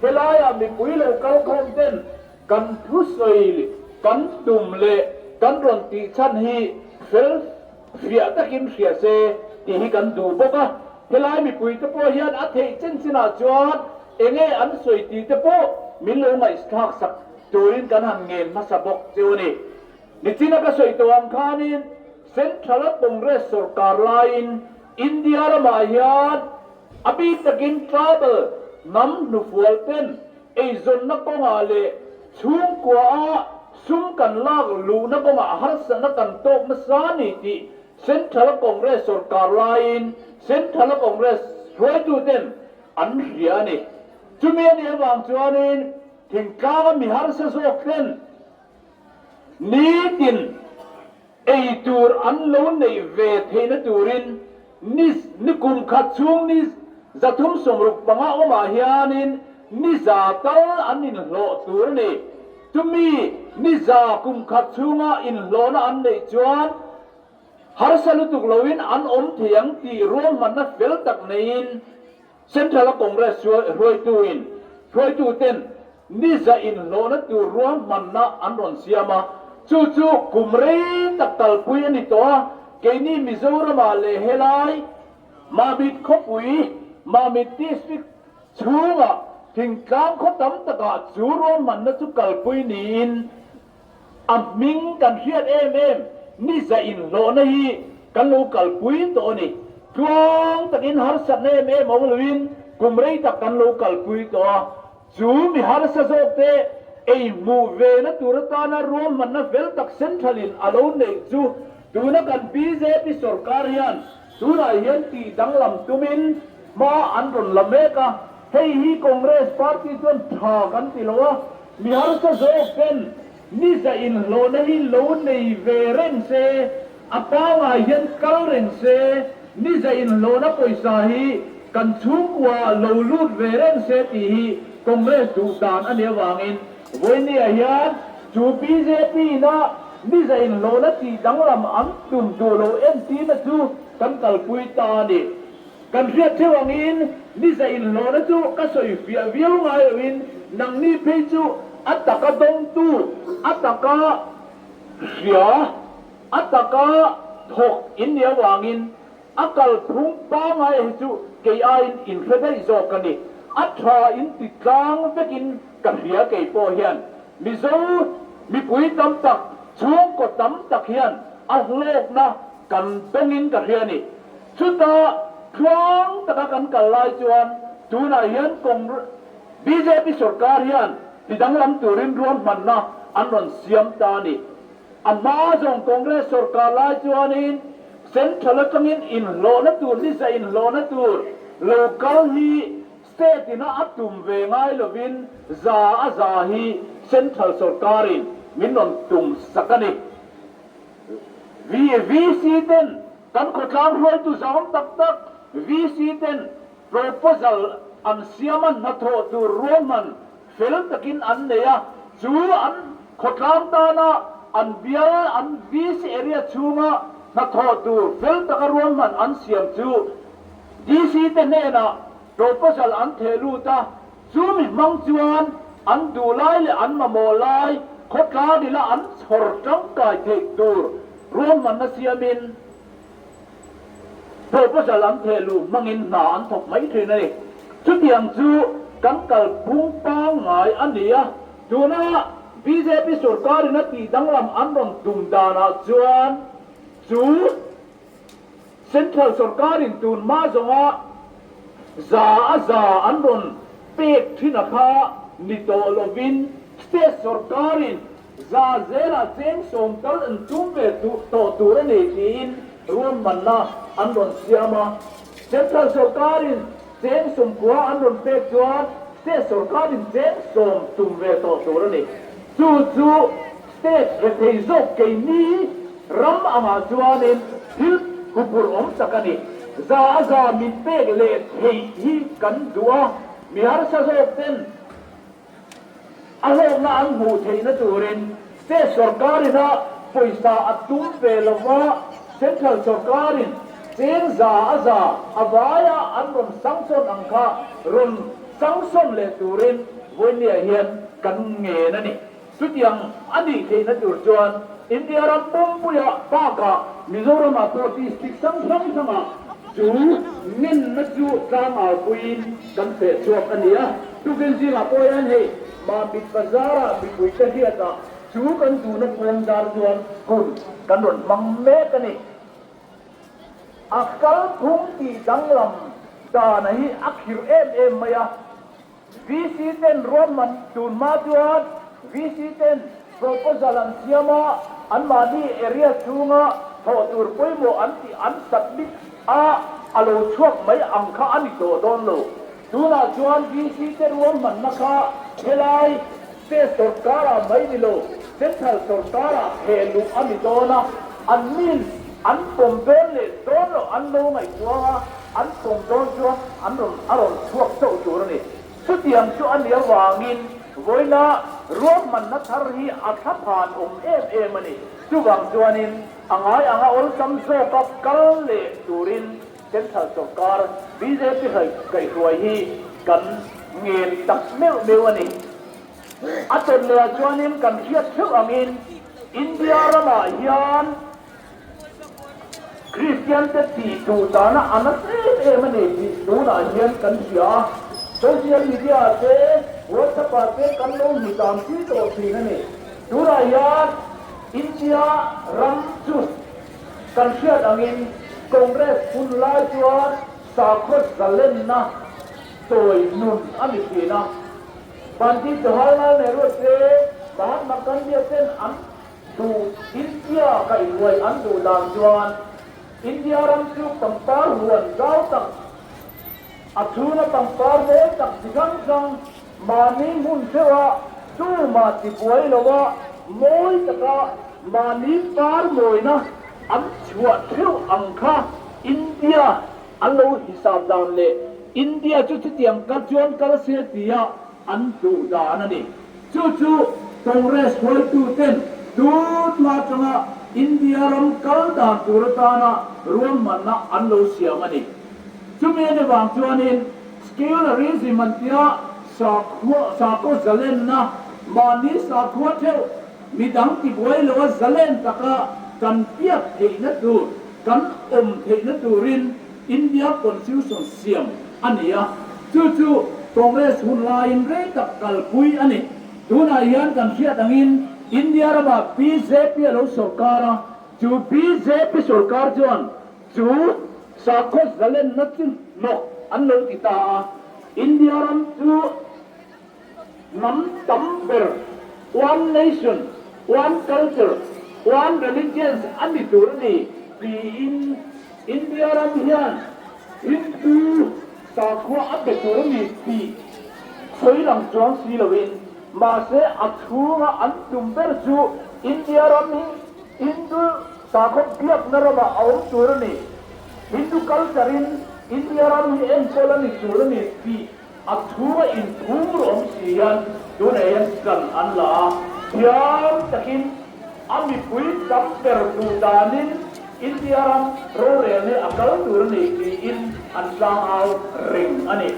Helaiah mipui lo kal khawm ten kan thusawi kan tum leh kan rawn tih chhan hi fel fiah takin hria se tih hi kan duh bawk a. Helai mipui te pawh hian a theih chin chinah chuan enge an sawi tih te pawh min lo ngaihthlak sak turin kan han ngen hmasa bawk cheu a ni. Nichina ka sawi tawh ang khanin Central-a Congress sorkar laiin India ramah hian a bik takin tribal hnam hnufual ten eizawnna kawngah leh chhungkuaah sum kan lak luhna kawngah harsatna kan tawk nasa a ni tih Central-a Congress sorkar laiin Central-a Congress hruaituten an hria a ni. Chumi a nih avang chuanin thingtlanga mi harsa zawk ten Nitin ei tur an lo neih ve theihna turin ni ni kum khat chhung ni 365 awmah hianin ni za tal an inhlawh tur a ni. Chumi ni za kum khat chhunga inhlawhna an neih chuan harsa lutuk loin an awm thei ang tih ruahmanna fel tak neiin Central-a Congress hruaituin hruaituten niza inhlawhna tur ruahmanna an rawn siam a, chu chu kum rei tak kalpui a ni tawh a, keini Mizoramah leh helai Mamit khawpui, Mamit District chhungah thingtlang khaw tam takah chu ruahmanna chu kalpui niin A hming kan hriat em em ni za inhlawhna hi kan lo kalpui tawh a ni. Tluang takin harsatna em em awm loin kum rei tak kan lo kalpui tawh a. Chu mi harsa zawkte ei hmuh ve na tur atana ruahmanna fel tak Central-in a lo neih chu tuna kan bjp sorkar hian tunah hian tih danglam tumin hma an rawn la mek a. Hei hi Congress party chuan tha kan ti lo a. Mi harsa zawk ten niza inhlawhna hi lo nei ve reng se, a pangai hian kal reng se, niza inhlawhna pawisa hi kan chhungkua lo lut ve reng se tih hi Congress duh dan a nih avangin vawinia hian chu bjp ina niza inhlawhna tih danglam an tum duh lo entirna chu kan kalpui ta a ni. Kan hriat theuh angin niza inhlawhna chu ka sawi fiah viau ngai loin nangni phei chu a taka dawngtu, a taka hria, a taka thawk in nih avangin a kalphung pangai hi chu kei aiin inhre daih zawk a ni. A tha in ti tlang vekin ka hria kei pawh hian Mizo mipui tam tak, chhungkaw tam tak hian a hlawkna kan dawngin ka hria a ni. Chutah tluang taka kan kal lai chuan tunah hian Congress, bjp sorkar hian ti danglam turin ruahmanna an rawn siam ta a ni. A hma zawng Congress sorkar lai chuanin Central atangin inhlawhna tur, nisa inhlawhna tur lo kal hi State ina a tum ve ngai lovin za a za hi Central sorkarin min rawn tum sak a ni. VC ten kan khawtlang hruaitu zahawm tak tak VC ten proposal an siam a hnathawh tur ruahman fel takin an nei a, chu an khawtlang tana an bial an VC area chhunga hnathawh tur fel taka ruahman an siam chu DC te hnenah proposal an theh lut a, Chu mi hmang chuan an duh lai leh an mamawh lai khawtlang ila an chhawr tangkai theih tur ruahmanna siamin proposal an theh luh hmangin hna an thawk mai thin a ni. Chutiang chu kan kalphung pangngai a ni a, tuna bjp sorkarin a tih danglam an rawn tum danah chuan chu Central sorkarin tun hma zawnga za a za an rawn pek thin a kha ni tawh lovin State sorkarin za zelah cheng sawm tal an tum ve tawh tur a ni tiin ruahmanna an rawn siam a. Central sorkarin cheng 90 an rawn pek chuan State sorkarin cheng 10 tum ve tawh tur a ni. Chu chu State rethei zawk keini ram angah chuanin thil huphurh awm tak a ni. Za a za min pek leh theih hi kan duh a, mi harsa zawk ten a hlawkna an hmuh theihna turin State sorkarin a pawisa a tum ve lo va, Central sorkarin cheng za a za a vaia an rawn sanction ang kha rawn. Changsawn leh turin vawinia hian kan ngen a ni. Chutiang a nih theihna tur chuan India ram pumpuia bakah Mizoramah pawh district hrang hrang hrangah chu ngenna chu tlangaupuiin kan feh chhuak a ni a. Tukin zingah pawh hian hei Mamit Bazar-ah mipuite hriatah chu kan duhna puangzar chuan hun kan rawn hmang mek a ni. A kalphung tih danglam dana hi a khirh em em mai a. VC ten ruahman tun hma chuan VC ten proposal an siam a, anmahni area chhunga thawh tur pawimawh an tih an submit a, a lo chhuak mai ang kha a ni tawh dawn lo. Tunah chuan VC te ruahmanna kha helai State sorkarah mai ni lo, Central sorkarah theh luh a ni dawn a, an min an pawm dawn leh dawn loh an lo ngaihtuah a, an pawm dawn chuan an rawn a rawn chhuak chauh tur a ni. Chutiang chu a nih avangin vawiina ruahmanna thar hi a thlaphan awm em em a ni. Chuvang chuanin a ngai anga awlsam zawka kal leh turin Central sorkar bjp kaihhruai hi kan ngen tak meuh meuh a ni. A tawn lehah chuanin kan hriat theuh angin India ramah hian Kristian te tih duh dana a nasa em em a ni tih tunah hian kan hria a. Social media ah te, WhatsApp ah te kan lo hmu tam chi tawh thin a ni. Tunah hian India ram chu Kan hriat angin Congress hun lai chuan sakhaw zalenna sawi nun a ni thin a. Pandit Jawaharlal Nehru te, Mahatma Gandhi ten an duh India ka inruai an duh dan chuan India ram chu pangpar huan zau tak, a chhunga pangpar mawi tak chi hrang hrang Mahni hmun theuha tumah tibuai loa mawi taka mahni par mawina an chhuah theuh ang kha India an lo hisap dan leh India chu chutiang kal chuan kal se tia an duh dan a ni. Chu chu Congress hruaituten tun atanga India ram kal dan tur atana ruahmanna an lo siam a ni. Chumi a ni vang chuanin Secularism an tia sakhua sakhaw zalenna mahni sakhua theuh midang tibuai loa zalen taka kan piak theihna tur, kan awm theihna turin India Constitution siam a ni a, chu chu Congress hun laiin rei tak kalpui a ni. Tunah hian kan hriat angin India ramah bjp a lo sawrkar a, chu bjp sawrkar chuan Chu sakhaw zalenna chu hnawk an lo ti ta a, India ram chu hnam tam ber, one nation, one culture, one religions a ni tur a ni tiin India ram hian Hindu sakhua a pe tur a ni tih sawi lang chuang si loin, mahse a chhunga an tum ber chu India ram hi Hindu Sakhaw biakna ramah a awm tur a ni. Hindu culture in India ram hi enkawl a ni tur a ni tih a thu a inphum ru awm si hian tunah hian ṭan an la a. Thiam takin a mipui tam ber duh danin India ram rorelna hi a kal tur a ni tiin an tlangau reng a ni.